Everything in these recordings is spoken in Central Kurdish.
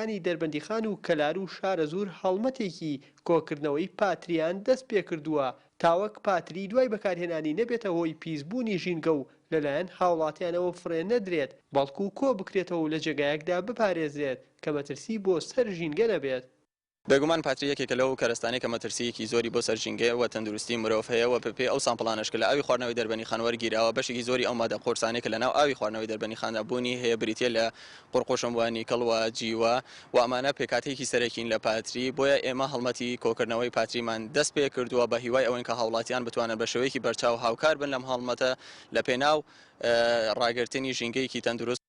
شارەکانی دەربەندیخان و کەلار و شارەزوور هەڵمەتێکی کۆکردنەوەی پاترییان دەستپێکردووە تاوەک پاتری دوای بەکارهێنانی نەبێتە هۆی پیسبوونی ژینگە و لەلایەن هاوڵاتیانەوە فڕێ نەدرێت، بەڵکو کۆبکرێتەوە و لە جێگایەکدا بپارێزرێت کە مەترسی بۆ سەر ژینگە نەبێت. بێگومان پاتری یەکێکە لەو کەرەستانەی کە مەترسییەکی زۆری بۆ سەر ژینگە و تەندروستی مرۆڤ هەیە و بەپێی ئەو sample انەش کە لە ئاوی خواردنەوەی دەربەنیخان وەرگیراوە بەشێکی زۆری ئەو مادە قورسانەی کە لەناو ئاوی خواردنەوەی دەربەنیخاندا بوونی هەیە بریتییە لە قوڕقوشم و نیکڵ و جیوە و ئەمانە پێکهاتەیەکی سەرەکین لە پاتری بۆیە ئێمە هەڵمەتی کۆکردنەوەی پاتریمان دەست پێکردووە بە هیوای ئەوەین کە هاوڵاتیان بتوانن بە شێوەیەکی بەرچاو هاوکار بن لەم هەڵمەتە لە پێناو ڕاگرتنی ژینگەیەکی تەندروست.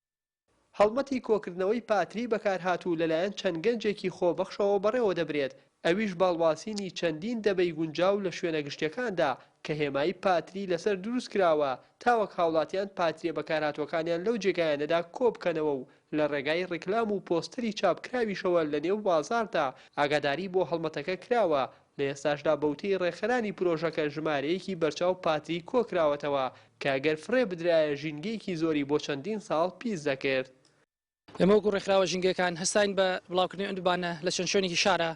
هەڵمەتی کۆکردنەوەی پاتری بەکارهاتوو لەلایەن چەند گەنجێکی خۆبەخشەوە بەڕێوەدەبرێت، ئەویش بەهەڵواسینی چەندین دەبەی گونجاو لە شوێنە گشتیەکاندا کە هێمای پاتری لەسەر دروستکراوە تاوەک هاوڵاتیان پاتریە بەکارهاتووەکانیان لەو جێگایانەدا کۆبکەنەوە و لە ڕێگای ڕیکلام و پۆستەری چاپکراویشەوە لە نێو بازاڕدا ئاگاداری بۆ هەڵمەتەکە کراوە، لە ئێستاشدا بەوتەی ڕێکخەرانی پرۆژەکە ژمارەیەکی بەرچاو پاتری کۆکراوەتەوە کە گەر فڕێ بدرایە ژینگەیەکی زۆری بۆ چەندین ساڵ پیس دەکرد. ئێمە وەکو ڕێکخراوە ژینگەیەکان هەستاین بە بڵاوکردنەوەی ئەم دوبانە لە چەند شوێنێکی شارا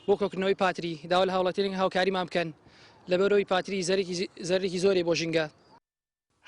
بۆ کۆکردنەوەی پاتری، داوا لە هاوڵاتیان هاوکاریمان بکەن لەبەرئەوەی پاتری زەرەرێکی زۆری بۆ ژینگە.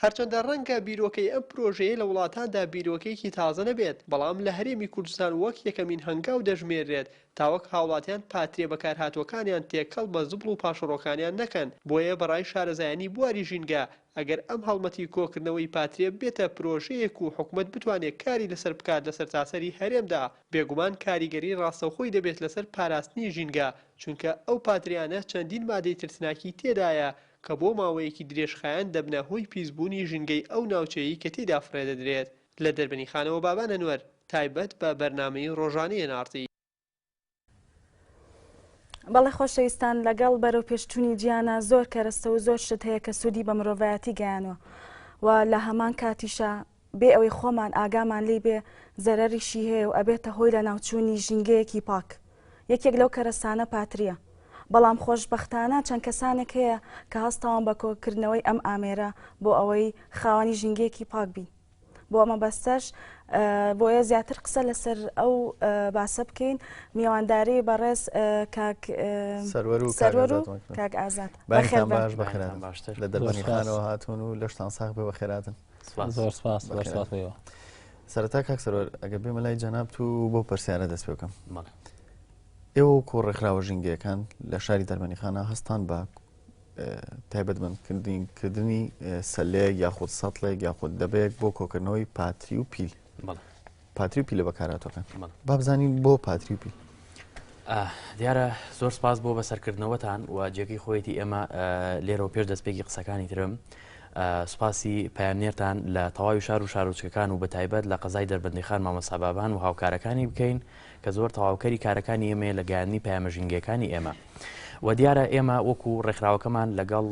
هەرچەندە ڕەنگە بیرۆکەی ئەم پرۆژەیە لە وڵاتاندا بیرۆکەیەکی تازە نەبێت، بەڵام لە هەرێمی کوردستان وەک یەکەمین هەنگاو دەژمێررێت تاوەک هاوڵاتیان پاتریە بەکارهاتووەکانیان تێکەڵ بە زبڵ و پاشەڕۆکانیان نەکەن، بۆیە بەڕای شارەزایانی بواری ژینگە ئەگەر ئەم هەڵمەتی کۆکردنەوەی پاتریە ببێتە پرۆژەیەک و حکومەت بتوانێت کاری لەسەر بکات لە سەرتاسەری هەرێمدا بێگومان کاریگەری ڕاستەوخۆی دەبێت لەسەر پاراستنی ژینگە، چونکە ئەو پاتریانە چەندین مادەی ترسناکی تێدایە کە بۆ ماوەیەکی درێژخایەن دەبنە هۆی پیسبوونی ژینگەی ئەو ناوچەیەی کە تێیدا فڕێدەدرێت. لە دەربەنیخانەوە بابان ئەنوەر، تایبەت بە بەرنامەی ڕۆژانەی ئێن ئاڕ تی. بەڵێ خۆشەویستان لەگەڵ بەرەو پێشچوونی جیانە زۆر کەرەستە و زۆر شت هەیە کە سوودی بە مرۆڤایەتی گەیانوە و لە هەمان کاتیشا بێ ئەوەی خۆمان ئاگامان لی بێ زەرەریشی هەیە و ئەبێتە هۆی لە ناوچوونی ژینگەیەکی پاک یەکێک لەو کەرەسانە پاتریە بەڵام خۆشببختانە چەند کەسانێک هەیە کە هەستاوان بە کۆکردنەوەی ئەم ئامێرە بۆ ئەوەی خاوەنی ژینگەیەکی پاک بین. بۆ مەبەستەش بۆیە زیاتر قسە لەسەر ئەو باسە بکەین میوانداری بەڕێز کاک سەروەر و سەروەر و کاک ئازاد بەخێر باش بەخێرات باشتر لە دەربەنی خانەوە هاتوون و لەشتان ساغ بێ بەخێراتن زۆر سپاس زۆر سپاس بۆ سەرەتا کاک سەروەر ئەگەر بێمە لای جەنابت و بۆ پرسیارە دەست پێ بکەم ئێوە وەکو ڕێکخراوە ژینگەیەکان لە شاری دەربەنیخانە هەستان بە تایبەتمەندکردنی سەلەیەک یاخود سەتڵێک یاخود دەبەیەک بۆ کۆکردنەوەی پاتری و پیل پاتری و پیلە بەکاراتەکان با بزانین بۆ پاتری و پیل دیارە زۆر سپاس بۆ بەسەرکردنەوەتان و جێگەی خۆیەتی ئێمە لێرەوە پێش دەستپێکی قسەکانی ترم سوپاسی پەیامنێرتان لە تەواوی شار و شارۆچکەکان و بەتایبەت لە قەزای دەربەندیخان مامۆستا بابان و هاوکارەکانی بکەین کە زۆر تەواوکەری کارەکانی ئێمەیە لە گەیاندنی پەیامە ژینگەیەکانی ئێمە. و دیارە ئێمە وەکو ڕێکخراوەکەمان لەگەڵ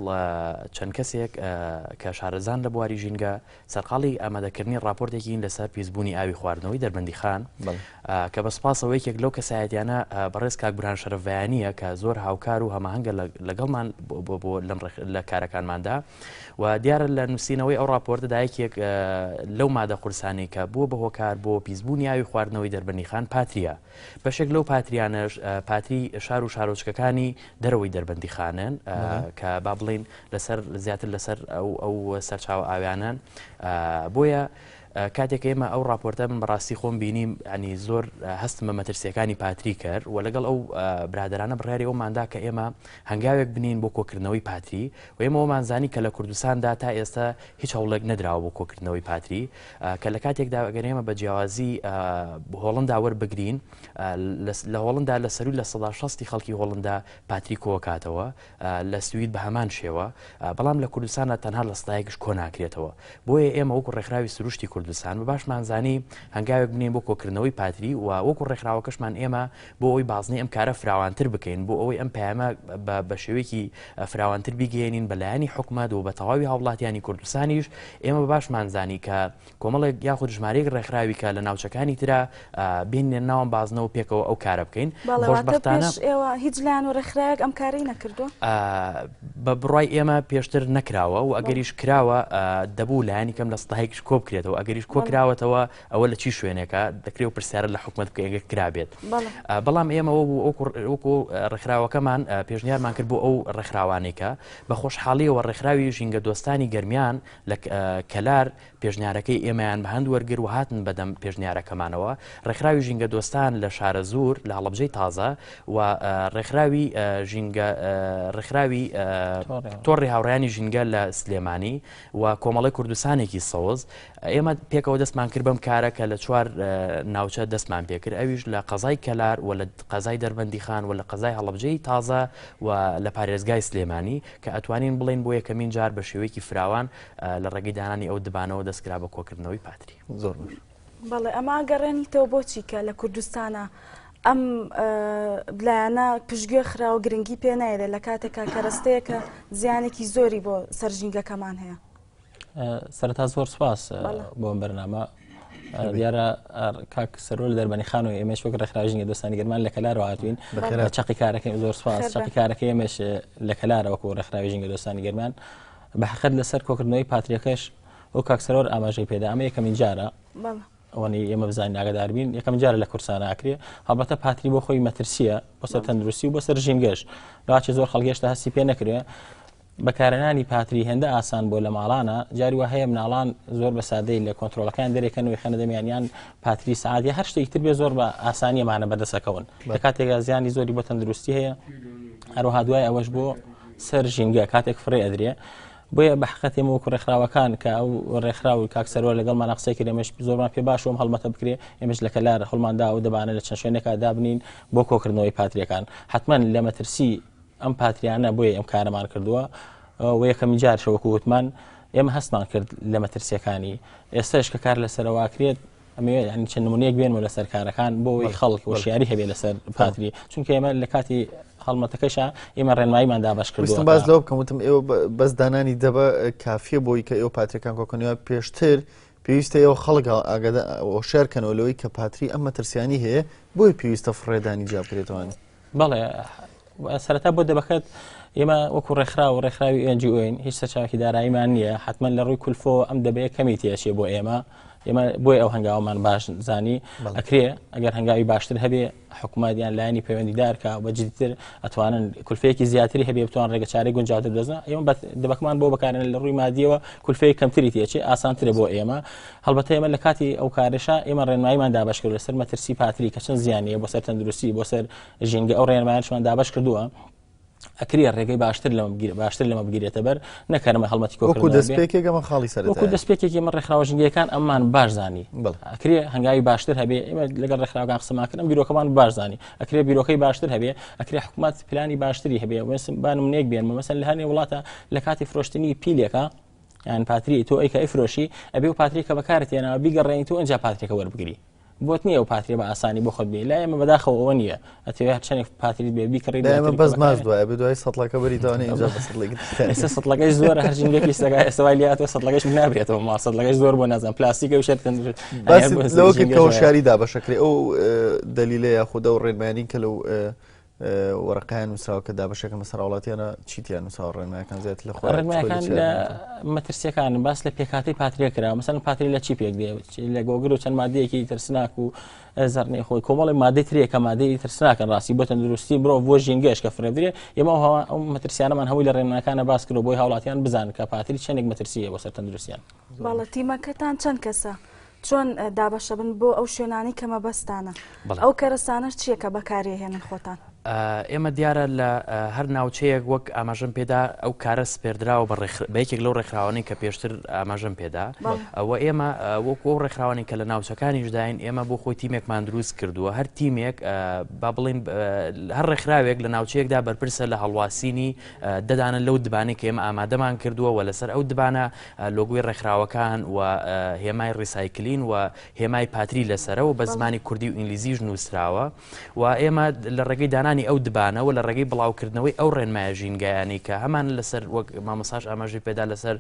چەند کەسێک کە شارەزان لە بواری ژینگە سەرقاڵی ئامادەکردنی ڕاپۆرتێکین لەسەر پیسبوونی ئاوی خواردنەوەی دەربەندیخان کە بە سپاسەوە یەکێک لەو کەسایەتیانە بەڕێز کاک برهان شەرەفڤەیانییە کە زۆر هاوکار و هەماهەنگە لەگەڵمان بۆ لەم لە کارەکانماندا و دیارە لە نووسینەوەی ئەو ڕاپۆرتەدا یەکێک لەو مادە قورسانەی کە بووە بە هۆکار بۆ پیسبوونی ئاوی خواردنەوەی دەربەندیخان پاتریە. بەشێک لەو پاتریانەش پاتری شار و شارۆچکەکانی دەرەوەی دەربەندیخانن کە با بڵین لەسەر زیاتر لەسەر ئەو ئەو سەرچاوە ئاویانەن بۆیە کاتێک ئێمە ئەو راپۆرتە من بەڕاستی خۆم بینیم ینی زۆر هەستم بە مەترسیەکانی پاتری کرد و لەگەڵ ئەو برادرانە بڕیاری ئەوماندا کە ئێمە هەنگاوێک بنین بۆ کۆکردنەوەی پاتری و ئێمە وەمان زانی کە لە کوردستاندا تا ئێستا هیچ هەوڵێک نەدراوە بۆ کۆکردنەوەی پاتری کە لە کاتێکدا ئەگەر ئێمە بە جیاوازی هۆڵندا وەربگرین لە هۆڵندا لە سەروی 60% خەڵکی هۆڵندا پاتری کۆکاتەوە لە سوید بە هەمان شێوە بەڵام لە کوردستاندا تەنها لە سەدایەکیش کۆ ناکرێتەوە بۆیە ئێمە وەکو ڕێکخراوی سروشتی کوردستان بە باشمان زانی هەنگاوێک بنین بۆ کۆکردنەوەی پاتری و وەکو ڕێکخراوەکەشمان ئێمە بۆ ئەوەی بازنەی ئەم کارە فراوانتر بکەین بۆ ئەوەی ئەم پەیامە بە شێوەیەکی فراوانتر بیگەیەنین بە لایەنی حکومەت و بە تەواوی هاوڵاتیانی کوردستانیش ئێمە بە باشمان زانی کە کۆمەڵێک یاخود ژمارەیەک ڕێکخراوی کە لە ناوچەکانی ترا بێنینە ناوم بازنەوە پێکەوە ئەو کارە بکەین. خۆشبەختانە ئێوە هیچ لایەن و ڕێکخراوێک ئەم کارەی نەکردووە؟ بە بڕوای ئێمە پێشتر نەکراوە و ئەگەریش کراوە دەبوو لایەنی کەم لە سەدایەکیش کۆ بکرێتەوە ئەگەریش. ئەگەریش کۆکراوەتەوە ئەوە لە چی شوێنێکە دەکرێت و پرسیارە لە حکومت بکەین ئەگەر کرابێت بەڵام ئێمە وەکو ڕێکخراوەکەمان پێشنیارمان کرد بۆ ئەو ڕێکخراوانەی کە بە خۆشحاڵیەوە ڕێکخراوی ژینگە دۆستانی گەرمیان لە کەلار پێشنیارەکەی ئێمەیان بە هەند وەرگر و هاتن بەدەم پێشنیارەکەمانەوە ڕێکخراوی ژینگە دۆستان لە شارەزوور لە هەڵەبجەی تازە و ڕێکخراوی ژینگە ڕێکخراوی تۆڕی هاوڕیانی ژینگە لە سلێمانی و کۆمەڵی کوردستانێکی سەوز ئێمە پێکەوە دەستمان کرد بەم کارە کە لە چوار ناوچە دەستمان پێکرد ئەویش لە قەزای کەلار و لە قەزای دەربەندیخان و لە قەزای هەڵەبجەی تازە و لە پارێزگای سلێمانی کە ئەتوانین بڵێین بۆ یەکەمین جار بە شێوەیەکی فراوان لە ڕێگەی دانانی ئەو دبانەوە دەستکرا بە کۆکردنەوەی پاتری. زۆر باش. بەڵێ ئەمە ئەگەڕێنیتەوە بۆچی کە لە کوردستانا ئەم لایەنە پشتگوێ خرا و گرنگی پێ نایرێت لە کاتێکا کەرەستەیەکە زیانێکی زۆری بۆ سەر ژینگەکەمان هەیە. سەرەتا زۆر سپاس بۆ ئەم بەرنامە دیارە کاک سەرۆ لە دەربەنی خان و ئێمەش وەک ڕێکخراوی ژینگە دۆستانی گەرمان لە کەلارەوە هاتوین چەقی کارەکەی زۆر سپاس چەقی کارەکەی ئێمەش لە کەلارە وەکو ڕێکخراوی ژینگە دۆستانی گەرمان بە حەقەت لەسەر کۆکردنەوەی پاتریەکەش ئەو کاک سەرۆر ئاماژەی پێدا ئەمە یەکەمین جارە ئەوەی ئێمە بزانین ئاگادار بین یەکەم جارە لە کورسانە ئەکرێ هەڵبەتە پاتری بۆ خۆی مەترسیە بۆ سەر تەندروستی و بۆ سەر ژینگەش لاچێ زۆر خەڵگێشتا هەستی پێ نەکرێ بەکارهێنانی پاتری هێندە ئاسان بووە لە ماڵانا، جاری وا هەیە مناڵان زۆر بە سادەی لە کۆنترۆڵەکان دەرێکەن و یخەنە دەمیان یان پاتری سەعات یا هەر شتێکی تر بێ زۆر بە ئاسانی ئەمانە بەدەستەکەون لە کاتێکا زیانی زۆری بۆ تەندروستی هەیە هەروەها دوای ئەوەش بۆ سەر ژینگە کاتێک فڕێ ئەدرێ بۆیە بە حقیقەت ئێمە وەکو ڕێکخراوەکان کە ئەو ڕێکخراو و کاک سەروەر لەگەڵمان قسەی کرد ئێمەش زۆرمان پێ باش ئەم هەڵمەتە بکرێ ئێمەش لە کەلار هەڵماندا و دەبانە لە چەند شوێنێکا دابنین بۆ کۆکردنەوەی پاتریەکان حتمما لە مەترسی ئەم پاتریانە بۆیە ئەم کارەمان کردووە و یەکەمین جارشە وەکو وتمان ئێمە هەستمان کرد لە مەترسیەکانی ئێستاش کە کار لەسەرەوە کرێت ئەمەوێت ینی چەند نمونەیەک بێنمە لەسەر کارەکان بۆ ئەوەی خەڵک هۆشیاری هەبێ لەسەر پاتری چونکە ئێمە لە کاتی هەڵمەتەکەشا ئێمە ڕێنماییمان دابەش کردووە باس لەوە بکەم وتم ئێوە بەس دانانی دەبە کافیە بۆی کە ئێوە پاتریەکان کۆکەنەوە پێشتر پێویستە ئێوە خەڵک ئاگادار هۆشیار کەنەوە لەوەی کە پاتری ئەم مەترسیانی هەیە بۆیە پێویستە فڕێدانی جیا بکرێتەوە. بەڵێ سەرەتا بۆ دەبەکەت ئێمە وەکو ڕێکخراو و ڕێکخراوی NGO ین هیچ سەرچاوێکی داراییمان نییە حتمما لە ڕووی کولفۆ ئەم دەبەیە کەمی تێچێ بۆ ئێمە ئێمە بۆی ئەو هەنگاومان باش زانی ئەکرێ ئەگەر هەنگاوی باشتر هەبێ حکوومەت یان لایەنی پەیوەندیدار کە بە جدیتر ئەتوانن کولفەیەکی زیاتری هەبێ بتوان ڕێگە چارەی گونجاوتر دەزن ئێمە دەبەکمان بۆ بەکارێن لە ڕووی مادیەوە کولفەیە کەمتری تێچێ ئاسانترە بۆ ئێمە هەڵبەتە ئێمە لە کاتی ئەو کارەشا ئێمە ڕێنماییمان دابەش کرد لەسەر مەترسی پاتری کە چەند زیانیە بۆ سەر تەندروستی بۆ سەر ژینگە ئەو ڕێنمایانشمان دابەش کردووە ئەکرێ ڕێگەی باشتر لەمە بگیر باشتر لەمە بگیرێتە بەر نەکەرمە هەڵمەتی وەکو دەستپێکێک ئەمە خاڵی سەر وەکو دەستپێکێکی ئەمە ڕێکخراوە ژینگەیەکان ئەممان باش زانی ئەکرێ هەنگاوی باشتر هەبێ ئێمە لەگەڵ ڕێکخراوەکان قسەمان کرد ئەم بیرۆکەمان باش زانی ئەکرێ بیرۆکەی باشتر هەبێ ئەکرێ حکوومەت پلانی باشتری هەبێ وەسم با نمونەیەک بێنمە مەسەن لە هەنێ وڵاتە لە کاتی فرۆشتنی پیلێکە یان پاتری تۆ ئەی کە ئەیفرۆشی ئەبێ و پاتری کە بەکارت هێناوە بیگەڕێنیت و ئەنجا پاتریەکە وەربگری بۆت نییە و پاتری بە ئاسانی بۆ خۆت بێ لای ئێمە بەداخەوە ئەوە نییە ئەتەوێ هەر چەندێک پاتریت بێ بیکڕی لای ئێمە بەس ماست دوایە بێ دوای سەتڵەکە بەری داوانێ ئینجا بە سەتڵێکی تر ئێستا سەتڵەکەی زۆرە هەر ژینگەکی سەگا ئێستا وای لێهاتووە سەتڵەکەش نابرێتەوە ماڵ سەتڵەکەش زۆر بۆ نازانم پلاستیکە و شەرتن باسی لەوە کرد کە هۆشیاری دابەشەکرێ ئەو دەلیلە یاخود ئەو ڕێنمایانەی کە لەو وەرەقەیان نووسراوە کە دابەشەکەن بەسەر هاوڵاتیانە چی تیا نووسراوە ڕێنمایەکان زیاتر لە خۆیان ڕێنمایەکان لە مەترسیەکان باس لە پێکهاتەی پاتریە کرا مەسەن پاتری لە چی پێک دێ لە گۆگر و چەند مادەیەکی ترسناک و زەرنی خۆی کۆمەڵی مادەی ترێ کە مادەی ترسناکەن ڕاستی بۆ تەندروستی مرۆڤ بۆ ژینگەش کە فرێدرێ ئێمە ئەو مەترسیانەمان هەمووی لە ڕێنمایەکانە باس کرد بۆی هاوڵاتیان بزانن کە پاتری چەندێک مەترسیە بۆ سەر تەندروستیان. بەڵێ تیمەکەتان چەند کەسە؟ چۆن دابەشەبن بۆ ئەو شوێنانەی کە مەبەستانە؟ ئەو کەرەستانەش چییە کە بەکاریەهێنن خۆتان؟ ئێمە دیارە لە هەر ناوچەیەک وەک ئاماژەم پێدا ئەو کارە سپێردراوە بە یەکێک لەو ڕێکخراوانەی کە پێشتر ئاماژەم پێدا ئەوە ئێمە وەکو ئەو ڕێکخراوانەی کە لە ناوچەکانیشداین ئێمە بۆ خۆی تیمێکمان دروست کردووە هەر تیمێک با بڵین هەر ڕێکخراوێک لە ناوچەیەکدا بەرپرسە لە هەڵواسینی دەدانە لەو دبانەی کە ئێمە ئامادەمان کردووە و لەسەر ئەو دبانە لۆگۆی ڕێکخراوەکان و هێمای ڕیسایکلین و هێمای پاتری لەسەرە و بە زمانی کوردی و ئینگلیزیش نووسراوە و ئێمە لە ڕێگەی دانانی دانانی ئەو دبانە و لە ڕێگەی بڵاوکردنەوەی ئەو ڕێنمایە ژینگایانەی کە هەمان لەسەر وەک مامۆستاش ئاماژەی پێدا لەسەر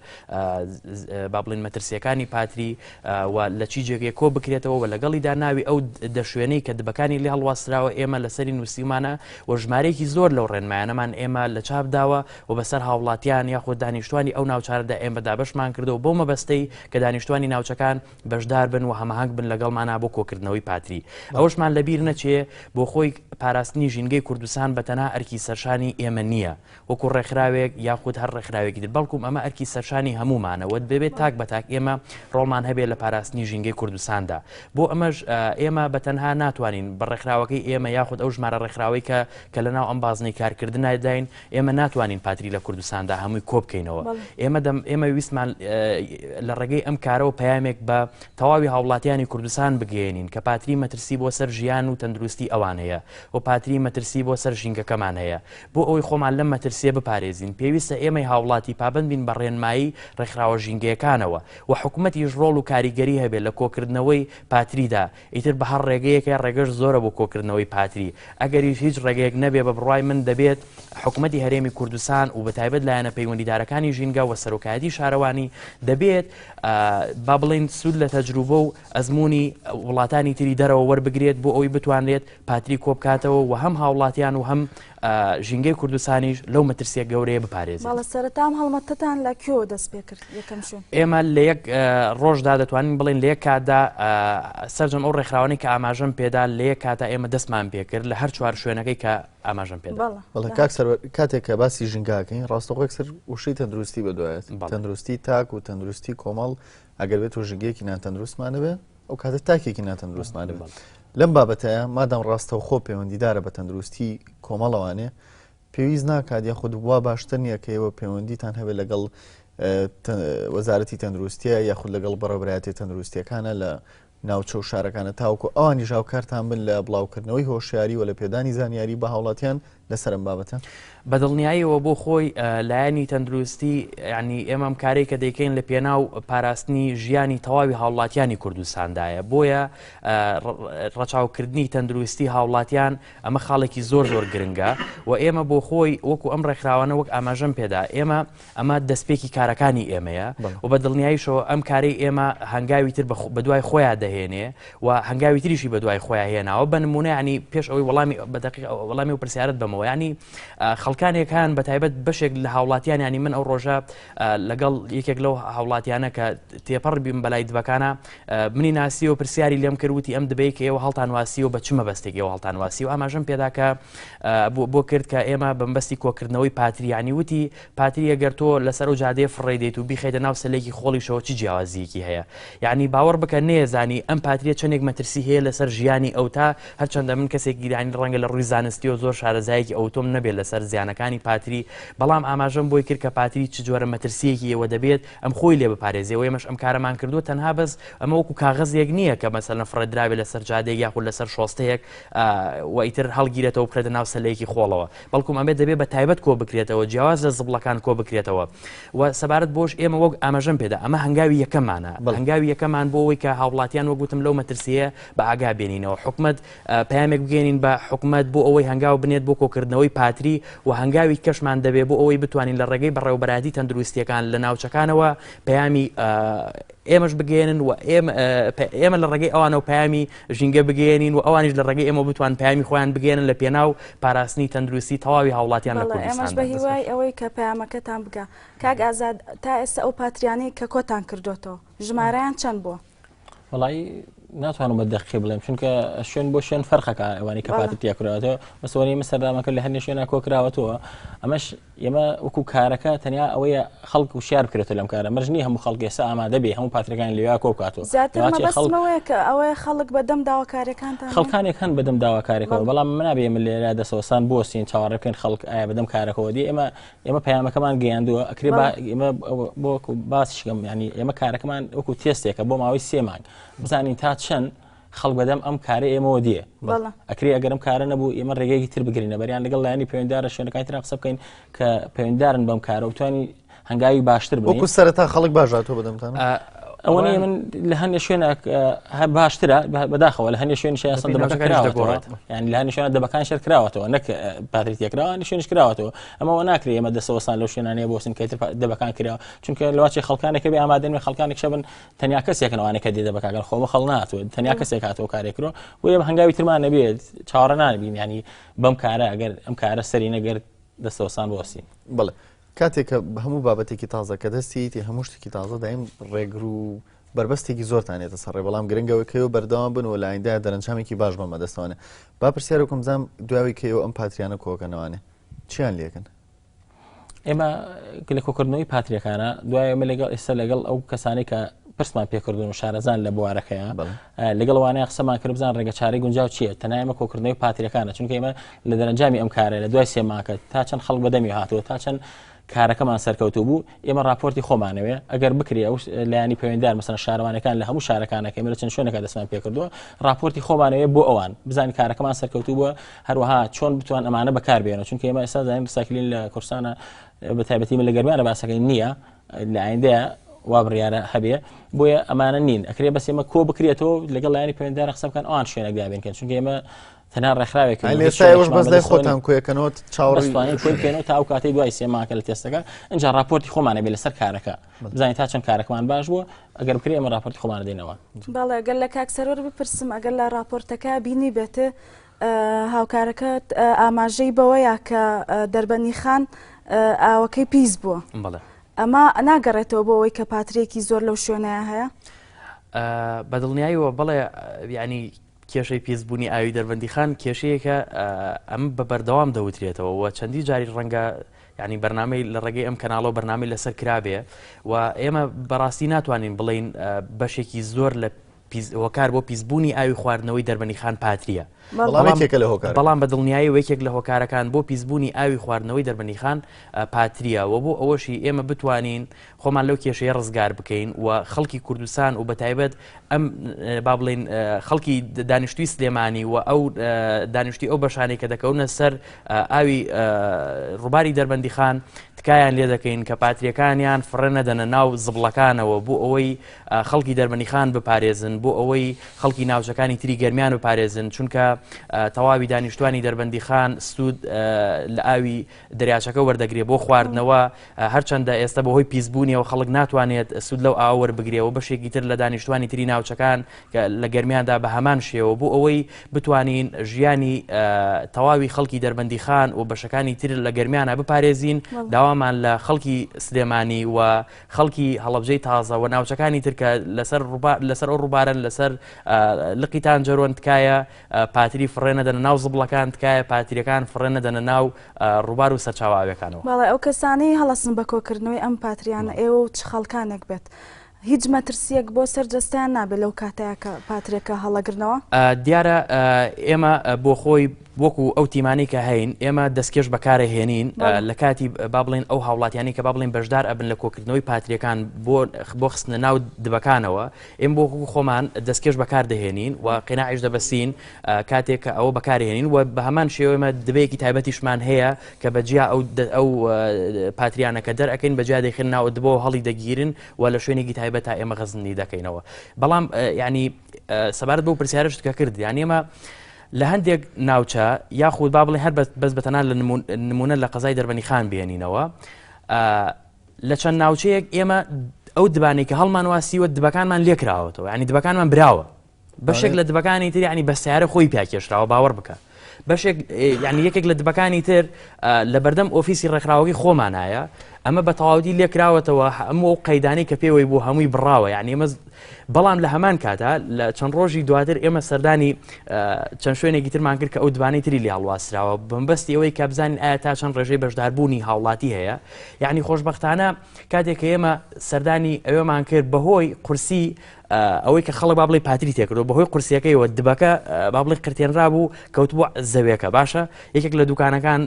با بڵێین مەترسیەکانی پاتری و لە چی جێگەیەک کۆ بکرێتەوە و لەگەڵیدا ناوی ئەو دە شوێنەی کە دبەکانی لێ هەڵواسراوە ئێمە لەسەری نووسیومانە و ژمارەیەکی زۆر لەو ڕێنمایانەمان ئێمە لە چاپ داوە و بەسەر هاوڵاتیان یاخود دانیشتوانی ئەو ناوچانەدا ئێمە دابەشمان کردەوە بەو مەبەستەی کە دانیشتوانی ناوچەکان بەشدار بن و هەماهەنگ بن لەگەڵمانا بۆ کۆکردنەوەی پاتری. ئەوەشمان لەبیر نەچێ بۆ خۆی پاراستنی ژینگەی کوردستان بە تەنها ئەرکی سەرشانی ئێمە نییە وەکو ڕێکخراوێک یاخود هەر ڕێکخراوێکی تر بەڵکوم ئەمە ئەرکی سەرشانی هەموومانە و دەبێت تاک بە تاک ئێمە ڕۆڵمان هەبێت لە پاراستنی ژینگەی کوردستاندا. بۆ ئەمەش ئێمە بە تەنها ناتوانین بە ڕێکخراوەکەی ئێمە یاخود ئەو ژمارە ڕێکخراوەی کە کە لەناو ئەم بازنەی کارکردناداین ئێمە ناتوانین پاتری لە کوردستاندا هەمووی کۆبکەینەوە. ئێمە دەم ئێمە ویستمان لە ڕێگەی ئەم کارەوە پەیامێک بە تەواوی هاوڵاتیانی کوردستان بگەیەنین کە پاتری مەترسی بۆ سەر ژیان و تەندروستی ئەوان هەیە و پاتری مەترسی بۆ سەر ژینگەکەمان هەیە. بۆ ئەوەی خۆمان لەم مەترسییە بپارێزین پێویستە ئێمەی هاوڵاتی پابەند بین بە ڕێنمایی ڕێکخراوە ژینگەیەکانەوە و حکومەتیش ڕۆڵ و کاریگەری هەبێت لە کۆکردنەوەی پاتریدا ئیتر بە هەر ڕێگەیەکە ڕێگەش زۆرە بۆ کۆکردنەوەی پاتری ئەگەریش هیچ ڕێگەیەک نەبێ بە بڕوای من دەبێت حکومەتی هەرێمی کوردستان و بەتایبەت لایەنە پەیوەندیدارەکانی ژینگە و سەرۆکایەتی شارەوانی دەبێت با بڵێین سوود لە تەجروبە و ئەزموونی وڵاتانی تری دەرەوە وەربگرێت بۆ ئەوەی بتوانرێت پاتری کۆبکاتەوە و هەم هاوڵاتیان و هەم ژینگەی کوردستانیش لەو مەترسیە گەورەیە بپارێزێت. بەڵێ سەرەتا ئەم هەڵمەتەتان لە کوێوە دەست پێ کرد یەکەم شوێن؟ ئێمە لە یەک ڕۆژدا دەتوانین بڵێین لە یەک کاتدا سەرجەم ئەو ڕێکخراوانەی کە ئاماژەم پێدا لە یەک کاتا ئێمە دەستمان پێکرد لە هەر چوار شوێنەکەی کە ئاماژەم پێدا. بەڵێ کاک سەروەر کاتێک کە باسی ژینگاکەین ڕاستەوخۆ یەکسەر وشەی تەندروستی بەدوایەت تەندروستی تاک و تەندروستی کۆمەڵ ئەگەر بێت و ژینگەیەکی ناتەندروستمان نەبێ ئەو کاتە تاکێکی ناتەندروستمان دەبێت لەم بابەتەیە مادام ڕاستەوخۆ پەیوەندیدارە بە تەندروستی کۆمەڵەوانێ پێویست ناکات یاخود وا باشتر نییە کە ئێوە پەیوەندیتان هەبێت لەگەڵ وەزارەتی تەندروستیە یاخود لەگەڵ بەڕێوەبەرایەتی تەندروستیەکانە لە ناوچە و شارەکانە تاوکو ئەوانیش هاوکارتان بن لە بڵاوکردنەوەی هۆشیاری و لە پێدانی زانیاری بە هاوڵاتیان لەسەر ئەم بابەتە؟ بە دڵنیاییەوە بۆ خۆی لایەنی تەندروستی یعنی ئێمە ئەم کارەی کە دەیکەین لە پێناو پاراستنی ژیانی تەواوی هاوڵاتیانی کوردستاندایە بۆیە ڕەچاوکردنی تەندروستی هاوڵاتیان ئەمە خاڵێکی زۆر زۆر گرنگە و ئێمە بۆ خۆی وەکو ئەم ڕێکخراوانە وەک ئاماژەم پێدا ئێمە ئەمە دەستپێکی کارەکانی ئێمەیە و بە دڵنیاییشەوە ئەم کارەی ئێمە هەنگاوی تر بە دوای خۆیان دەهێنێ و هەنگاوی تریشی بە دوای خۆیان هێناوە بە نمونە ینی پێش ئەوەی وەڵامی بە دقیق وەڵامی و پرسیارت بەمەوە ینی خەڵکانێک هەن بە تایبەت بەشێک لە هاوڵاتیان ینی من ئەو ڕۆژە لەگەڵ یەکێک لەو هاوڵاتیانە کە تێپەڕ بیم بەلای دبەکانە منی ناسی و پرسیاری لێم کرد وتی ئەم دبەی کە ئێوە هەڵتان واسی و بە چ مەبەستێک ئێوە هەڵتان واسی و ئاماژەم پێدا کە بۆ کرد کە ئێمە بەمبەستی کۆکردنەوەی پاتریانی وتی پاتری ئەگەر تۆ لەسەر ئەو جادەیە فڕێی دەیت و بیخەیتە ناو سەلێکی خۆڵیشەوە چ جیاوازییەکی هەیە؟ یانی باوەڕ بکە نەیەزانی ئەم پاتریە چەندێک مەترسی هەیە لەسەر ژیانی ئەو تا هەرچەندە من کەسێکی یانی ڕەنگە لە ڕووی زانستیەوە زۆر شارەزایەکی ئەوتۆم نەبێت لەسەر زیانەکانی پاتری بەڵام ئاماژەم بۆی کرد کە پاتری چ جۆرە مەترسیەکی ئێوە دەبێت ئەم خۆی لێ بپارێزێ و ئێمەش ئەم کارەمان کردووە تەنها بەس ئەمە وەکو کاغەزێک نییە کە مەسەلەن فڕێدراوێ لەسەر جادەیەک یاخود لەسەر شۆستەیەک و ئیتر هەڵگیرێتەوە بخرێتە ناو سەلەیەکی خۆڵەوە بەڵکم ئەمە دەبێت بە تایبەت کۆ بکرێتەوە جیاواز لە زبڵەکان کۆ بکرێتەوە و سەبارەت بۆش ئێمە وەک ئاماژەم پێدا ئەمە هەنگاوی یەکەمانە هەنگاوی یەکەمان بۆ ئەوەی کە هاوڵاتیان وەک وتم لەو مەترسیە بە ئاگا بێنینەوە حکومت پەیامێک بگەێنین بە حکومت بۆ ئەوەی هەنگاو بنێت بۆ کۆکردنەوەی پاتری و هەنگاوی کەشمان دەبێت بۆ ئەوەی بتوانین لە ڕێگەی بەڕێوەبەرایەتی تەندروستیەکان لە ناوچەکانەوە پەیامی ئێمەش بگەێنن و ئێمە لە ڕێگەی ئەوانەوە پەیامی ژینگە بگەیەنین و ئەوانیش لە ڕێگەی ئێمە بتوان پەیامی خۆیان بگەێنن لە پێناو پاراستنی تەندروستی تەواوی هاوڵاتیان لە کوردستان. ئێمەش بە هیوای ئەوەی کە پەیامەکەتان بگا. کاک ئازاد تا ئێستا ئەو پاتریانەی کە کۆتان کردۆتەوە ژمارەیان چەند بووە؟ وەڵایی ناتوانم بە دەقی بڵێم چونکە شوێن بۆ شوێن فەرقەکە ئەوانی کە پاتری تیا کراوەتەوە بەسەوەی ئێمە سەردامەکە لە هەندێک شوێنە کۆکراوەتەوە ئەمەش ئێمە وەکو کارەکە تەنیا ئەوەیە خەڵک وشیار بکرێتەوە لەم کارە مەرج نییە هەموو خەڵک ئێستا ئامادە بێ هەموو پاترەکانی لەویا کۆ بکاتەوە زیاتر مەبەستم ئەوەیە کە ئەوەیە خەڵک بەدەم داواکاریەکانتان خەڵکانێک هەن بەدەم داواکارێکەوە بەڵام من نابێ ئێمە لێرە دەسەوەستان بوەستین چاوەڕێ بکەین خەڵک ئایا بەدەم کارەکەوە دی ئێمە ئێمە پەیامەکەمان گەیاندووە ئەکرێ با ئێمە بۆ باسیشکەم ینی ئێمە کارەکەمان وەکو تێستێکە بۆ ماوەی سێ مانگ بزانین تا چەند خەڵک بەدەم ئەم کارەی ئێمەوە دێ ئەکرێ ئەگەر ئەم کارە نەبوو ئێمە ڕێگەیەکی تر بگرینە بەریان لەگەڵ لایەنی پەیوەندارە شوێنەکانی ترا قسە بکەین کە پەیوەندارن بەم کارە و توانی هەنگاوی باشتر بن وەکو سەرەتا خەڵک باش هاتووە بەدەمتان. ئەوەنەی من لە هەندێ شوێنێک هەر باشترە بەداخەوە لە هەندێ شوێن شیان دەبەکە کراوەتەوە یان لە هەندێ شوێنە دەبەکان شەر کراوەتەوە نەک پاتری تێکراوە هەندێ شوێنش کراوەتەوە ئەمەوە ناکرێ ئێمە دەسەوەسان لەو شوێنانەیە بۆسن کە تر دەبەکان کراوە چونکە لەواچێ خەڵکانێکە بێ ئامادەن خەڵکانێک شەبن تەنیا کەسێکن ئەوانەی کە دێ دەبەکەگەر خۆمە خەڵ ناتوە تەنیا کەسێک هاتەوە کارێک کرۆ بۆ ئێمە هەنگاوی ترمان نەبێت چاوەڕێ نابین ینی بەم کارە ئەگەر ئەم کارە سەری نەگرت دەستەوەسان بۆسین. بەڵێ کاتێک کە هەموو بابەتێکی تازە کە دەستیتی هەموو شتێکی تازە دایم ڕێگر و بەربەستێکی زۆرتان ێتە سەرڕێ بەڵام گرنگەوە کەەوە بەردەوام بن و لە ئایندە دەرەنجامێکی باش بەمە دەستوانێ با پرسیارێکم بزانم دواوی کەیەوە ئەم پاتریانە کۆکەنەوانێ چیان لێکن؟ ئێمە لە کۆکردنەوەی پاتریەکانە دوای ئێمە لەگەڵ ئێستا لەگەڵ ئەو کەسانی کە پرسمان پێکردون و شارەزان لە بوارەکەیە لەگەڵ وانەیە قسەمان کرد بزان ڕێگە چارەی گونجاو چییە تەنها ئێمە کۆکردنەوەی پاتریەکانە چونکە ئێمە لە دەرەنجامی ئەم کارە لە دوای سێماکە تا چەند خەڵک بەدەمی هاتووە تا چەند کارەکەمان سەرکەوتوو بوو ئێمە راپۆرتی خۆمانەوێ ئەگەر بکرێ ئەو لایانی پەیوەندار مەسەن شارەوانەکان لە هەموو شارەکانەکە ئێمە لە چەند شوێنەکە دەستمان پێکردووە راپۆرتی خۆمانەوێ بۆ ئەوان بزانین کارەکەمان سەرکەوتوو بووە هەروەها چۆن بتوان ئەمانە بەکاربێنەوە چونکە ئێمە ئێستا زانین recycling لە کوردستانە بە تایبەتی من لە گەرمیانە باسەکەی نییە لە ئایندەیە وا بڕیارە هەبێ بۆیە ئەمانە نین ئەکرێ بەس ئێمە کۆ بکرێتەوە لەگەڵ لایەنی پەیوەندار قسە بکەن ئەوان شوێنێک دابین چونکە ئێمە تەنها ڕێکخراوێک ئێستا ئێوەش بەس لای خۆتان کۆیەکەنەوە چاوەڕوانین کۆی بکەینەوە تا ئەو کاتەی دوای سێ مانگە لە تێستەکە ئینجا راپۆرتی خۆمانە بێ لەسەر کارەکە بزانین تا چەند کارەکەمان باش بووە ئەگەر بکرێ ئێمە راپۆرتی خۆمان دێنەوە. بەڵێ گەر لە کاک سەروەر بپرسم ئەگەر لە راپۆرتەکە بینی بێت هاوکارەکەت ئاماژەی بەوەیە کە دەربەنیخان ئاوەکەی پیس بووە بەڵێ ئەمە ناگەڕێتەوە بۆ ئەوەی کە پاترێکی زۆر لەو شوێنەیە هەیە؟ بە دڵنیاییەوە بەڵێ یعنی کێشەی پیسبوونی ئاوی دەربەندیخان کێشەیەکە ئەم بە بەردەوام دەوترێتەوە و چەندی جاری ڕەنگە ینی بەرنامەی لە ڕێگەی ئەم کەناڵەوە بەرنامەی لەسەر کرابێ و ئێمە بەڕاستی ناتوانین بڵین بەشێکی زۆر لە هۆکار بۆ پیسبوونی ئاوی خواردنەوەی دەربەنیخان پاتریە بەڵام بە دڵنیایی یەکێک لە هۆکارەکان بۆ پیسبوونی ئاوی خواردنەوەی دەربەنیخان پاتریە و بۆ ئەوەشی ئێمە بتوانین خۆمان لەو کێشەیە ڕزگار بکەین و خەڵکی کوردستان و بەتایبەت ئەم با بڵین خەڵکی دانیشتوی سلێمانی و ئەو دانیشتی ئەو بەشانەی کە دەکەونە سەر ئاوی ڕووباری دەربەندیخان تکایان لێ دەکەین کە پاتریەکانیان فڕێ نەدەنە ناو زبڵەکانەوە بۆ ئەوەی خەڵکی دەربەندیخان بپارێزن بۆ ئەوەی خەڵکی ناوچەکانی تری گەرمیان بپارێزن چونکە تەواوی دانیشتوانی دەربەندیخان سوود لە ئاوی دەریاچەکە وەردەگرێ بۆ خواردنەوە هەرچەندە ئێستا بەهۆی پیسبوونیەوە خەڵک ناتوانێت سوود لەو ئاوە وەربگرێ و بەشێکی تر لە دانیشتوانی تری ناوچەکان کە لە گەرمیاندا بە هەمان شێوە بۆ ئەوەی بتوانین ژیانی تەواوی خەڵکی دەربەندیخان و بەشەکانی تر لە گەرمیانە بپارێزین داوامان لە خەڵکی سلێمانی و خەڵکی هەڵەبجەی تازە و ناوچەکانی تر کە لەسەر لەسەر ئەو ڕووبارن لەسەر لقی تانجەرۆن تکایە پاتری فڕێ نەدەنە ناو زبڵەکان تکایە پاتریەکان فڕێ نەدەنە ناو ڕووبار و سەرچاوە ئاویەکانەوە. بەڵێ ئەو کەسانەی هەڵەسن بە کۆکردنەوەی ئەم پاتریانە ئێوە و چ خەڵکانێک بێت هیچ مەترسیەک بۆ سەر جەستەیان نابێت لەو کاتەیا کە پاترێکە هەڵەگرنەوە؟ دیارە ئێمە بۆ خۆی وەکو ئەو تیمانەی کە هەین ئێمە دەستکێش بەکارە هێنین لە کاتی با بڵێن ئەو هاوڵاتیانی کە با بڵێن بەشدار ئەبن لە کۆکردنەوەی پاتریەکان بۆ بۆ خستنە ناو دبەکانەوە ئێمە بۆ خۆمان دەستکێش بەکار دەهێنین و قیناعیش دەبەستین کاتێک کە ئەوە بەکارهێنین و بە هەمان شێوە ئێمە دبەیەکی تایبەتیشمان هەیە کە بە جیا ئەو ئەو پاتریانە کە دەرئەکەین بە جیا دەیخەین ناو دبەوە هەڵی دەگیرن و لە شوێنێکی تایبەت تا ئێمە غەزنی دەکەینەوە بەڵام ینی سەبارەت بەو پرسیارشت کە کرد یان ئێمە لە هەندێک ناوچە یاخود با بڵێ هەر بەس بەتەنان لە نمونە لە قەزای دەربەنی خان بێنینەوە لە چەند ناوچەیەک ئێمە ئەو دبانەی کە هەڵمان واسیوە دبەکانمان لێکراوەتەوە ینی دبەکانمان براوە بەشێک لە دبەکانی تر ینی بە سیارە خۆی پیاکێشراوە باوەڕ بکە بەشێک ینی یەکێک لە دبەکانی تر لە بەردەم ئۆفیسی ڕێکخراوەکەی خۆمانایە ئەمە بە تەواوی لێکراوەتەوە هەموو ئەو قەیدانەی کە پێوەی بوو هەمووی بڕاوە یعنی ئێمە بەڵام لە هەمان کاتا لە چەند ڕۆژی دواتر ئێمە سەردانی چەند شوێنێکی ترمان کرد کە ئەو دبانەی تری لێ هەڵواسراوە بەمبەستی ئەوەی کە بزانین ئایا تا چەند ڕێژەی بەشداربوونی هاوڵاتی هەیە یعنی خۆشببختانە کاتێک کە ئێمە سەردانی ئەوێمان کرد بەهۆی قورسی ئەوەی کە خەڵک با بڵێ پاتری تێکردو بەهۆی قورسیەکەیەوە دبەکە با بڵێ قرتێنرا بوو کەوتبوو زەوێکە باشە یەکێک لە دوکانەکان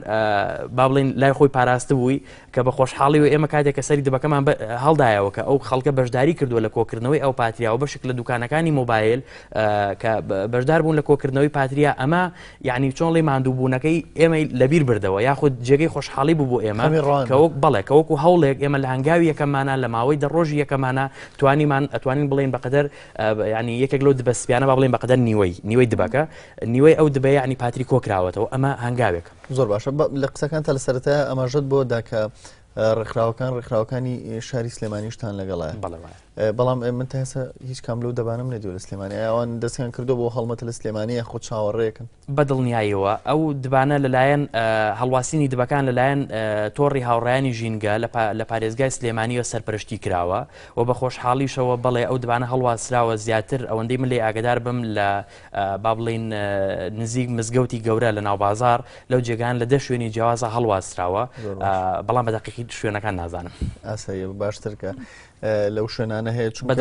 با بڵێن لای خۆی پاراستبووی کە بە خۆشحاڵ. خۆشحاڵیەوە ئێمە کاتێک کە سەری دبەکەمان هەڵدایەوە کە ئەو خەڵکە بەشداری کردووە لە کۆکردنەوەی ئەو پاتریا و بەشێک لە دوکانەکانی مۆبایل کە بەشدار بوون لە کۆکردنەوەی پاتریا ئەمە یعنی چۆن ڵی ماندووبوونەکەی ئێمەی لەبیر بردەوە یاخود جێگەی خۆشحاڵی بوو بۆ ئێمە کە وەک بەڵێ کە وەکو هەوڵێک ئێمە لە هەنگاوی یەکەمانە لە ماوەی دە ڕۆژی یەکەمانە توانیمان ئەتوانین بڵێن بەقەدەر ینی یەکێک لەو دبە سپیانە با بڵێن بەقەدەر نیوەی نیوەی دبەکە نیوەی ئەو دبەیە ینی پاتری کۆکراوەتەوە ئەمە هەنگاوێک. زۆر باشە لە قسەکان تا لە سەرەتا ئاماژەت بۆ دا کە ڕێکخراوەکان ڕێکخراوەکانی شاری سلێمانیشتان لەگەڵایە بەڵام من تا ئێستا هیچ کام لەو دەبانم نەدیوە لە سلێمانی ئەوان دەستیان کردو بۆ هەڵمەتە لە سلێمانی یاخود چاوەڕێکن؟ بە دڵنیاییەوە ئەو دبانە لەلایەن هەڵواسینی دبەکان لەلایەن تۆڕی هاوڕێیانی ژینگە لە پارێزگای سلێمانیەوە سەرپەرشتی کراوە و بە خۆشحاڵیشەوە بەڵێ ئەو دبانە هەڵواسراوە زیاتر ئەوەندەی من لێی ئاگدار بم لە با بڵێین نزیک مزگەوتی گەورە لە ناوبازار لەو جێگان لە دە شوێنی جیاوازە هەڵواسراوە بەڵام بە دەقیقی شوێنەکان نازانم. ئاساییە باشتر کە لەو شوێنانە هەیە چونکە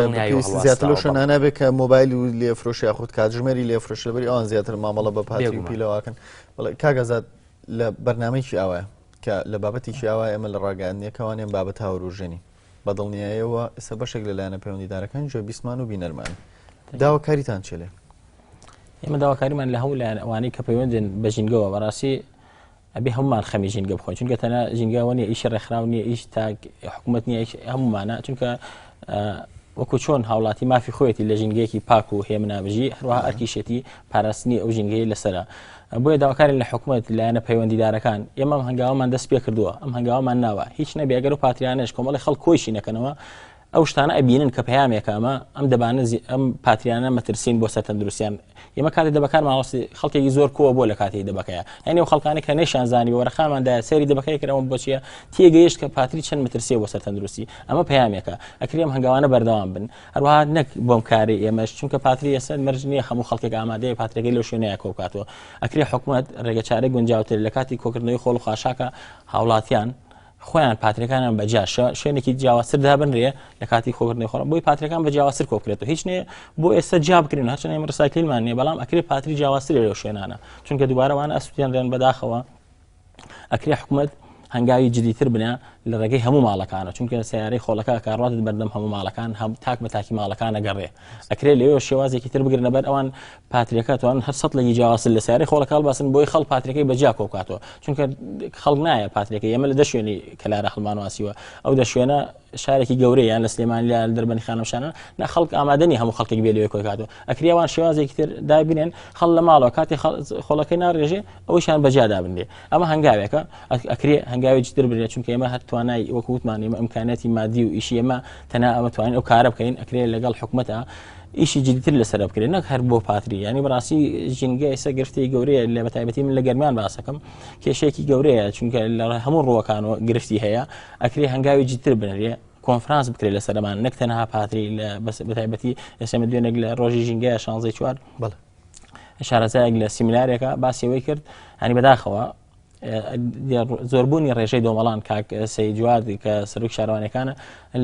زیاتر لەو شوێنانە بێ کە مۆبایل و لێفرۆش یاخود کاتژمێری لێفرۆش لەبەری ئەوان زیاتر مامەڵە بە پاتری و پیلەواکەن بەڵێ کاک ئازاد لە بەرنمەیەکی ئاوایە کە لە بابەتێکی ئاوا ئێمە لە ڕاگەیاندنێکەوانێن بابەت هاوروژێنی بە دڵنیایەوە ئێستا بەشێک لە لایەنە پەیوەندیدارەکان گوێبیستمان و بینەرمان داواکاریتان چێ لێ؟ ئێمە داواکاریمان لە هەموو لایەن ئەوانەی کە پەیوەندن بە ژینگەوە بەڕاستی ئەبێ هەمومان خەمی ژینگە بخۆین چونکە تەنها ژینگەوە نیە ئیشی ڕێکخراو نییە ئیش تاک حکوومەت نیە هەمومانە چونکە وەکو چۆن هاوڵاتی مافی خۆیەتی لە ژینگەیەکی پاک و هێمنا بژی هەروەها ئەرکیشێتی پاراستنی ئەو ژینگەی لەسرە بۆیە داواکارین لە حکوومەت لایەنە پەیوەندیدارەکان ئێمە ئەم هەنگاوەمان دەست پێ کردووە ئەم هەنگاوەمان ناوە هیچ نەبێ ئەگەر و پاتریانەش کۆمەڵی خەڵک کۆیشی نەکەنەوە ئەو شتانە ئەبینن کە پەیامێکە ئەمە ئەم دەبانە ئەم پاتریانە مەترسین بۆ سەر تەندروستیان ئێمە کاتی دەبەکانمان هەڵسی خەڵکێکی زۆر کۆوە بۆ لە کاتی دەبەکەیە یعنی ئەو خەڵکانی کە نەیشان زانی وەرەخامان دایە سەیری دەبەکەی کرد ئەوە بۆچیە تێگەیشت کە پاتری چەند مەترسیە بۆ سەر تەندروستی ئەمە پەیامێکە ئەکرێ ئەم هەنگاوانە بەردەوام بن هەروەها نەک بۆم کاری ئێمەش چونکە پاتری ئێستا مەرج نییە هەموو خەڵکێک ئامادەیە پاترەکەی لەو شوێنەیە کۆ بکاتەوە ئەکرێ حکومەت ڕێگە چارەی گونجاوتر لە کاتی کۆکردنەوەی خۆڵ و خاشاکە هاوڵاتیان خۆیان پاترەکانیان بە جیا شوێنێکی جیاوازتر دابنرێ لە کاتی خۆکردنی خۆڵ بۆی پاترەکان بە جیاوازتر کۆ بکرێتەوە هیچ نییە بۆ ئێستا جیا بکرێن هەرچەند ئێمە recycle مان نییە بەڵام ئەکرێ پاتری جیاوازتر لەو شوێنانە چونکە دووبارە وانە ئەسوتێنرێن بەداخەوە ئەکرێ حکومت هەنگاوی جدیتر بنە لە ڕێگەی هەموو ماڵەکانە چونکە سیارەی خۆڵەکە کاڕاتت بەردەم هەموو ماڵەکان هەم تاک بە تاکی ماڵەکانە گەڕێ ئەکرێ لەوێ شێوازێکی تر بگرنە بەر ئەوان پاتریەکە توان هەر سەد لەگی جیاوازتر لە سیارەی خۆڵەکە هەڵباسن بۆی خەڵ پاتریەکەی بەجیا کۆبکاتەوە چونکە خەڵک نایە پاتریەکەی ئێمە لە دە شوێنی کەلارە هەڵمانواسیوە ئەو دە شوێنە شارێکی گەورەیە یان لە سلێمانی لە دەربەنی خانەوشانە نە خەڵک ئامادەنی هەموو خەڵکێک بێ لەوێ کۆکاتەوە ئەکرێ ئەوان شێوازێکی تر دابینێن خەڵ لە ماڵەوە کاتی خۆڵەکەی ناڕێژێ ئەوشان بەجیا دابنرێ ئەمە هەنگاوێکە ئەکرێ هەنگاوی جدر بنێت چونکە ئێمە هەر توانای وەکو وتمان ئێمە ئیمکانیاتی مادی و ئیشی ئێمە تەنها ئەمە توانین ئەو کارە بکەین ئەکرێ لەگەڵ حکومەتە ئیشی جدیتر لەسەر بکرێت نەک هەر بۆ پاتری ینی بەڕاستی ژینگە ئێستا گرفتی گەورەیە لە بەتایبەتی من لە گەرمیان باسەکەم کێشەیەکی گەورەیە چونکە لە هەموو ڕووەکانەوە گرفتی هەیە ئەکرێ هەنگاوی جدتر بنرێ کۆنفرانس بکرێت لەسەرمان نەک تەنها پاتری لە بەتایبەتی ئێستا دوێنێک لە ڕۆژی ژینگە 16 چوار بەڵێ شارەزایەک لە سیمینارێکە باسی ئەوەی کرد هەنی بەداخەوە زۆربوونی ڕێژەی دۆمەڵان کاک سەیجواد کە سەرۆک شارەوانەکانە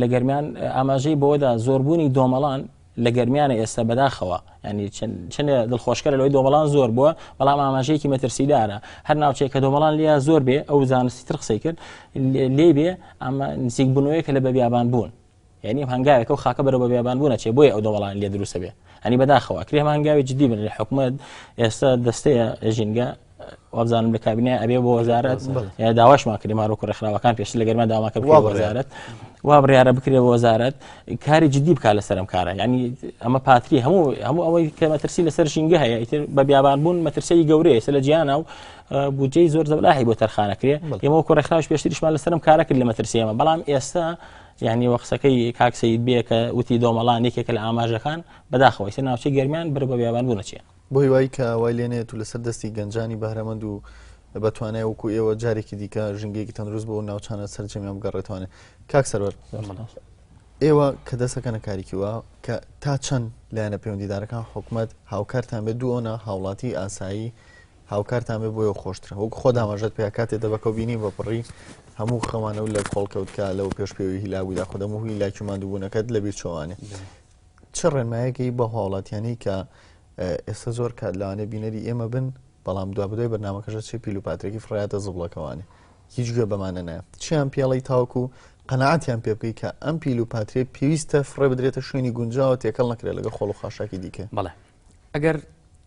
لە گەرمیان ئاماژەی بەوەدا زۆربوونی دۆمەڵان لە گەرمیانە ئێستا بەداخەوە ینی چەندێ دڵخۆشکەرە لەوەی دۆمەڵان زۆر بووە بەڵام ئاماژەیەکی مەترسیدارە هەر ناوچەیە کە دۆمەڵان لیا زۆر بێ ئەو زانستی تر قسەی کرد لێ بێ ئەمە نزیک بوونەوەیە لە بە بیابان بوون یعنی ئەم هەنگاوێکە و خاکە بەرەو بە بیابان بوون ئەچێ بۆیە ئەو دەوڵان لێ دروستە بێ ئەنی بەداخەوە ئەکرێ ئەم هەنگاوی جدی بن لە حکومەت ئێستا دەستەیە ژینگە وابزانم لە کابینە ئەبێ بۆ وەزارەت داواشمان کردی مارۆ ڕێکخراوەکان پێشتر لە گەرمان داوامان کرد بۆ وەزارەت وا بڕیارە بکرێ بۆ وەزارەت کاری جدی بکات لەسەرم کارە ینی ئەمە پاتری هەموو هەموو ئەوەی کە مەترسی لەسەر ژینگە هەیە ئیتر بە بیابان بوون مەترسیی گەورەیە ئێستا لە جیهانە و بودجەی زۆر زەبلاحی بۆ تەرخانەکرێ ئێمە وەکو ڕێکخراوش پێشتریشمان لەسەرم کارە کرد لە مەترسی ئەمە بەڵام ئێستا یانی وە قسەکەی کاک سەید بێ کە وتی دۆمەڵان یەکێکە لە ئاماژەکان، بەداخەوە ئیستا ناوچەی گەرمیان بەرەو بە بیابان بوون ئەچێ. بۆ هیوای کە وای لێ نەیەت و لەسەر دەستی گەنجانی بەهرەمەند و بە توانای وەکو ئێوە جارێکی دیکە ژینگەیەکی تەندروست بۆ ناوچانە سەرجەمیان بگەڕێتوانێ. کاک سەروەر ئێوە کە دەستەکەنە کارێکی وا کە تا چەند لایەنە پەیوەندیدارەکان حکومەت هاوکارتان بێت دووەنە هاوڵاتی ئاسایی هاوکارتان بێ بۆیە خۆشترە وەک خۆت ئاماژەت پێ کاتێ دەبەکە و بینی بە پڕی هەموو خەمانە و لە کۆڵ کەوت کە لەو پێش پێوی هیلاک بووی داخۆ دەموو هیلاکی و ماندووبوونەکەت لەبیر چۆوانێ چ ڕێنمایەکی بە هاوڵاتیانی کە ئێستا زۆر کات لەوانەیە بینەری ئێمە بن بەڵام دوابدوای بەرنامەکەشە چێ پیل و پاترێکی فڕیاتە زبڵەکەوانێ. هیچ گوێ بەمانە نایە چیان پێڵی تاوەکو قەناعەتیان پێ بکەی کە ئەم پیل و پاتریە پێویستە فڕێ بدرێتە شوێنی گونجاوە تێکەڵ نەکرێت لەگەڵ خۆڵ و خاشاکی دیکە. بەڵێ ئەگەر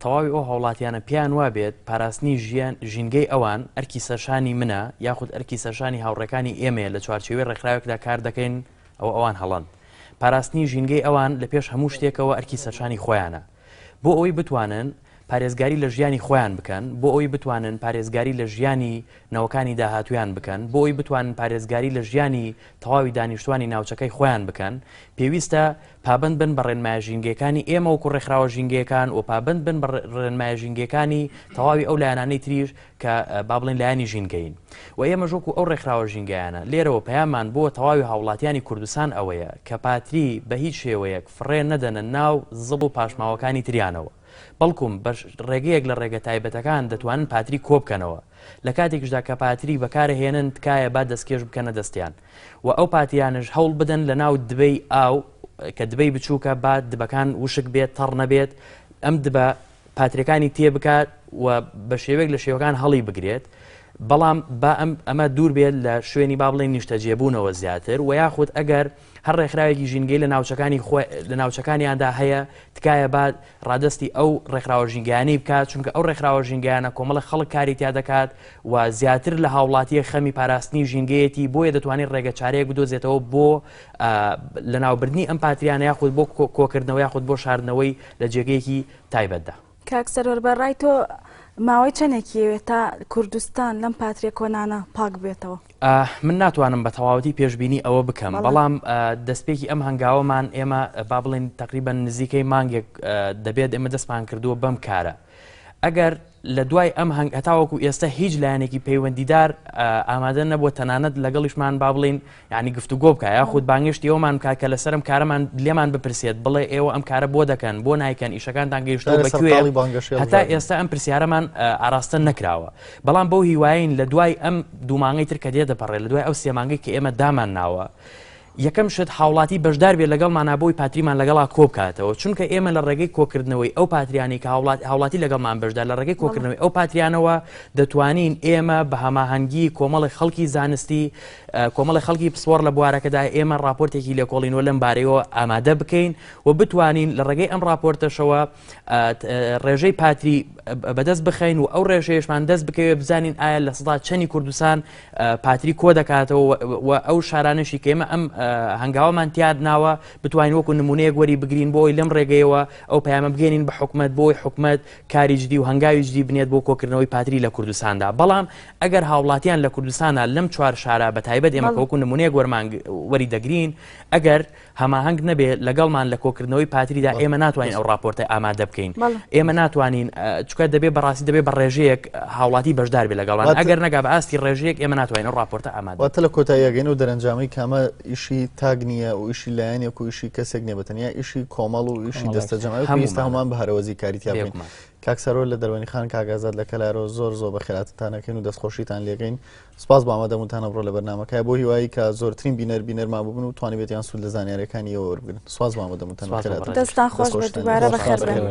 تەواوی ئەو هاوڵاتیانە پێیان وابێت پاراستنی ژیان ژینگەی ئەوان ئەرکی سەرشانی منە یاخود ئەرکی سەرشانی هاوڕێکانی ئێمەیە لە چوارچێوەی ڕێکخراوێکدا کار دەکەین ئەوە ئەوان هەڵەن پاراستنی ژینگەی ئەوان لە پێش هەموو شتێکەوە ئەرکی سەرشانی خۆیانە بۆ ئەوەی بتوانن پارێزگاری لە ژیانی خۆیان بکەن، بۆ ئەوەی بتوانن پارێزگاری لە ژیانی نەوەکانی داهاتوویان بکەن، بۆ ئەوەی بتوانن پارێزگاری لە ژیانی تەواوی دانیشتوانی ناوچەکەی خۆیان بکەن، پێویستە پابەند بن بە ڕێنمایە ژینگەیەکانی ئێمە وەکو ڕێکخراوە ژینگەیەکان و پابەند بن بە ڕێنمایە ژینگەیەکانی تەواوی ئەو لایەنانەی تریش کە با بڵێین لایەنی ژینگەیین و ئێمەش وەکو ئەو ڕێکخراوە ژینگەیانە لێرەوە پەیاممان بۆ تەواوی هاوڵاتیانی کوردستان ئەوەیە کە پاتری بە هیچ شێوەیەک فڕێ نەدەنە ناو زبڵ و پاشماوەکانی تریانەوە بەڵکوم بە ڕێگەیەک لە ڕێگە تایبەتەکان دەتوانن پاتری کۆبکەنەوە لە کاتێکیشدا کە پاتری بەکارەهێنن تکایە با دەستکێش بکەنە دەستیان و ئەو پاتریانەش هەوڵ بدەن لە ناو دبەی ئاو کە دبەی بچووکە با دبەکان وشک بێت تەڕ نەبێت ئەم دبە پاتریەکانی تێ بکات و بە شێوەیەک لە شێوەکان هەڵی بگرێت بەڵام با ئەم ئەمە دوور بێت لە شوێنی با بڵێن نیشتەجێبوونەوە زیاتر و یاخود ئەگەر هەر ڕێکخراوێکی ژینگەی لە ناوچەکانی خۆ لە ناوچەکانیاندا هەیە تکایە با ڕادستی ئەو ڕێکخراوە ژینگەیانەی بکات چونکە ئەو ڕێکخراوە ژینگەیانە کۆمەڵە خەڵک کاری تیا دەکات و زیاتر لە هاوڵاتیە خەمی پاراستنی ژینگەیەتی بۆیە دەتوانێت ڕێگە چارەیەک بدۆزێتەوە بۆ لەناوبردنی ئەم پاتریانە یاخود بۆ کۆکردنەوە یاخود بۆ شاردنەوەی لە جێگەیەکی تایبەتدا. کاک سەروەر بە ڕای تۆ ماوەی چەندێکی ئەوێت تا کوردستان لەم پاتریە کۆنانە پاک بێتەوە؟ من ناتوانم بە تەواوەتی پێشبینی ئەوە بکەم بەڵام دەستپێکی ئەم هەنگاوەمان ئێمە با بڵێن تقریبا نزیکەی مانگێک دەبێت ئێمە دەستمان کردووە بەم کارە ئەگەر لە دوای ئەم هەنگ هەتاوەکو ئێستا هیچ لایەنێکی پەیوەندیدار ئامادە نەبووە تەنانەت لەگەڵیشمان با بڵین یعنی گفتوگۆ بکە یاخود بانگشتی ئەومان بکات کە لەسەرم کارەمان لێمان بپرسێت بڵێ ئێوە ئەم کارە بۆ دەکەن بۆ نایکەن ئیشەکانتان گەیشتەوە بە کوێ هەتا ئێستا ئەم پرسیارەمان ئاراستە نەکراوە بەڵام بەو هیواین لە دوای ئەم دوومانگەی تر کە دێ دەپەڕێ لە دوای ئەو سێمانگەی کە ئێمە دامان ناوە یەکەم شت هاوڵاتی بەشدار بێت لەگەڵمانا بۆی پاتریمان لەگەڵا کۆبکاتەوە چونکە ئێمە لە ڕێگەی کۆکردنەوەی ئەو پاتریانەی کە هاوڵاتی لەگەڵمان بەشدار لە ڕێگەی کۆکردنەوەی ئەو پاتریانەوە دەتوانین ئێمە بە هەماهەنگی کۆمەڵی خەڵکی زانستی کۆمەڵی خەڵکی پسپۆڕ لە بوارەکەدا ئێمە راپۆرتێکی لێکۆڵینەوە لەم بارەیەوە ئامادە بکەین و بتوانین لە ڕێگەی ئەم راپۆرتەشەوە ڕێژەی پاتری بەدەست بخەین و ئەو ڕێژەیەشمان دەست بکەوێت بزانین ئایا لە سەدا چەنی کوردستان پاتری کۆ دەکاتەوە و ئەو شارانەشی کە ئێمە ئەم هەنگاوەمان تیاد ناوە بتوانین وەکو نمونەیەک وەری بگرین بۆی لەم ڕێگەیەوە ئەو پەیامە بگەێنین بە حکومت بۆی حکومت کاری جدی و هەنگاوی جدی بنێت بۆ کۆکردنەوەی پاتری لە کوردستاندا بەڵام ئەگەر هاوڵاتیان لە کوردستانە لەم چوار شارە بە تایبەت ئێمە وەکو نمونەیەک وەرمان وەری دەگرین ئەگەر هەماهەنگ نەبێ لەگەڵمان لە کۆکردنەوەی پاتریدا ئێمە ناتوانین ئەو راپۆرتە ئامادە بکەین ئێمە ناتوانین چکە دەبێ بەڕاستی دەبێ بە ڕێژەیەک هاوڵاتی بەشدار بێ لەگەڵمان ئەگەر نەگا بە ئاستی ڕێژەیەک ئێمە ناتوانین ئەو راپۆرتە ئامادە واتە لە کۆتاییەگەین و دەرەنجامی کامە ئیشی تاک نییە و ئیشی لایەنێک و ئیشی کەسێک نییە بەتەنیا ئیشی کۆمەڵ و ئیشی دەستە جەماوی پێویستە هەمووان بە هەرەوەزی کاری تیا بکەین کاک سەرۆ لە دەروەنی خان کاک ئازاد لە کەلارەوە زۆر زۆر بەخێراتتان ئەکەین و دەستخۆشیتان لێکەین سپاس بۆ ئامادەبوونتان ئەمڕۆ لە بەرنامەکە بۆ هیوایی کە زۆرترین بینەر بینەرمان ببن و توانیبێتیان سوود لە زانیاریەکانی ئێوە وەربگرن سپاس بۆ ئامادەبوونتان دەستان خۆش بێت دووبارە بەخێربێن.